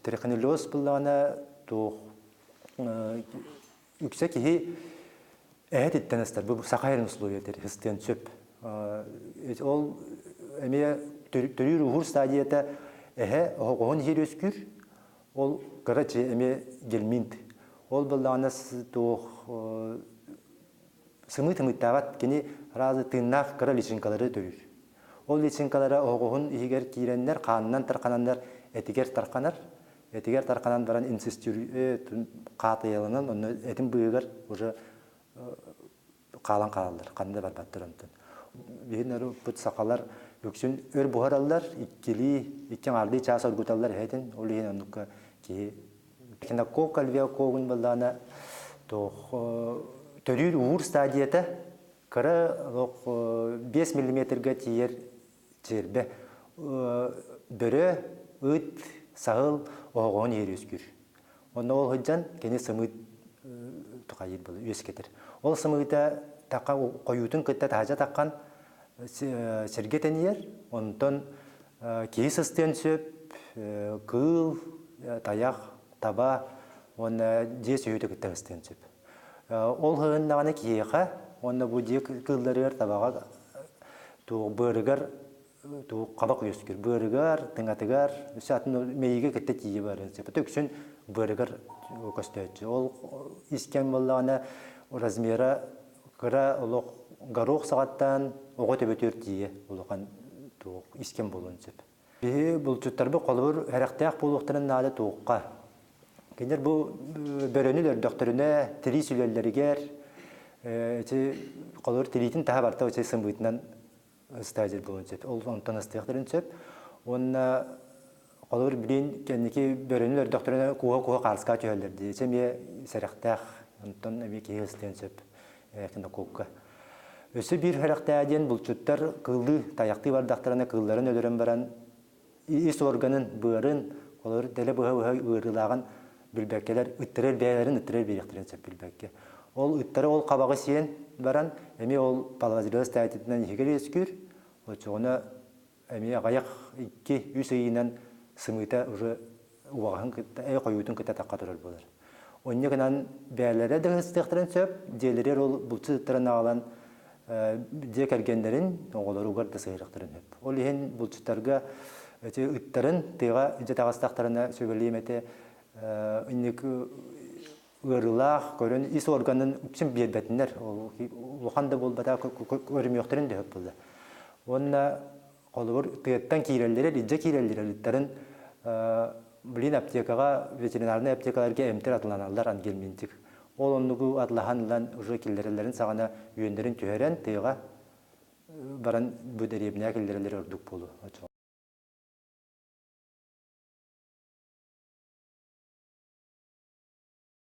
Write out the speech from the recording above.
Трихинеллез буллаҕына туох үксэ киһи эһэт иттэн ыстар. Бу саха сирин условиятыр ыстыан сөп. Ол эмиэ төрүүр уһуур стадията эһэ оһоҕоһун иһир үөскүүр. Ол кыра эмиэ гельминт. Ол буллаҕына туох сымыыт ымыттаабат кини разы тыыннаах кыра личинкалары төрүүр. Ол личинкалара оһоҕоһун иһигэр киирэннэр, хаанынан тархананнар этигэр тарханар. Этигэр тарханан баран инцестир хаатыйаланан, онно этин быыһыгар уже хаалан хаалаллар, ханна да барбаттар онтон. Биһин бут сахалар үксүн өр буһараллар, иккилии, икки аҥаардыы чаас оргуталлар эһэтин, ол иһин оннукка киһи Кинокок альвеокогун баллаана туох төрүүр уур стадията кыра олох 5 миллиметрга тиийэр чиэрбэ бөрө, ыт, саһыл оһоҕоһун иһэр үөскүүр. Онно ол сылдьан кини сымыыт тухайыр был үөскэтэр. Ол сымыыта тақа хойуутун кытта таһдьа таххан сиргэ тэнийэр, онтон киһи сыстыан сөп, кыыл, тайах, таба уонна дьиэ сүөһүтэ кытта сыстыан сөп. Ол һыһыннаҕына киһиэхэ уонна бу дьиэ кыылларыгар табаҕа туох быарыгар туох хабах үөскүүр. Быарыгар, тыҥатыгар, өссө атын мэйиигэ кытта тиийэ барыан сөп. Үксүн быарыгар көстөөччү. Ол искэн буоллаҕына размера кыра олох горох саҕаттаан оҕо төбөтүгэр тиийэ улахан туох искэн буолуон сөп. Биһи булчуттарбыт холобур сэрэхтээх буолуохтарын наада туохха. Кинилэр бу бөрөнү өлөрдөхтөрүнэ тирии сүлэллэригэр ити холобур тириитин таһа барта ити сымыытынан ыстаадьыр буолуон сөп. Ол онтон астыахтарын сөп. Уонна холобур билин кэнники бөрөнү өлөрдөхтөрүнэ куһа-куһа хаарыска түһэллэр дии. Ити эмиэ сэрэхтээх. Онтон эмиэ киһи ыстыан сөп кинококка. Өссө биир сэрэхтээх диэн булчуттар кыыллыы, тайахтыы бардахтарына кыылларын өлөрөн баран ис органын, быарын, холобур дэлэ быһа-быһа ыарыылааҕын билбэккэлэр ыттарар бэйэлэрин ыттарар биэриэхтэрин сөп билбэккэ. Ол ыттары ол хабаҕы сиэн баран эмиэ ол половозрелость стадиятынан иһигэр үөскүүр. Оччоҕуна эмиэ аҕыйах 2-3 ыйынан сымыыта уже убаҕаһын кытта, хойуутун кытта тахха турар буолар. Онньа гынан бэйэлэрэ да ыстыахтарын сөп, дьиэлэригэр ол булчут ыттарын аҕалан дьиэ кэргэннэрин оҕолоругар да сыһыарыахтарын сөп. Ол иһин булчуттарга эти ыттарын тыаҕа илдьэ таҕыстахтарына сүбэлиэм этэ инник ыарыылаах көрөн ис органын үксүн биэрбэтиннэр ол улахан да буолбатах көрүмүөхтэрин да сөп буолла. Уонна холобур тыаттан киирэллэрэ илдьэ киирэллэрэ ыттарын блин аптекаҕа ветеринарнай аптекаларга эмтэр атыланаллар ангельминтик ол оннугу атлаһан ылан уже киллэрэллэрин саҕана үөннэрин түһэрэн тыаҕа баран бу дэриэбинэҕэ киллэрэллэрэ ордук буолуо.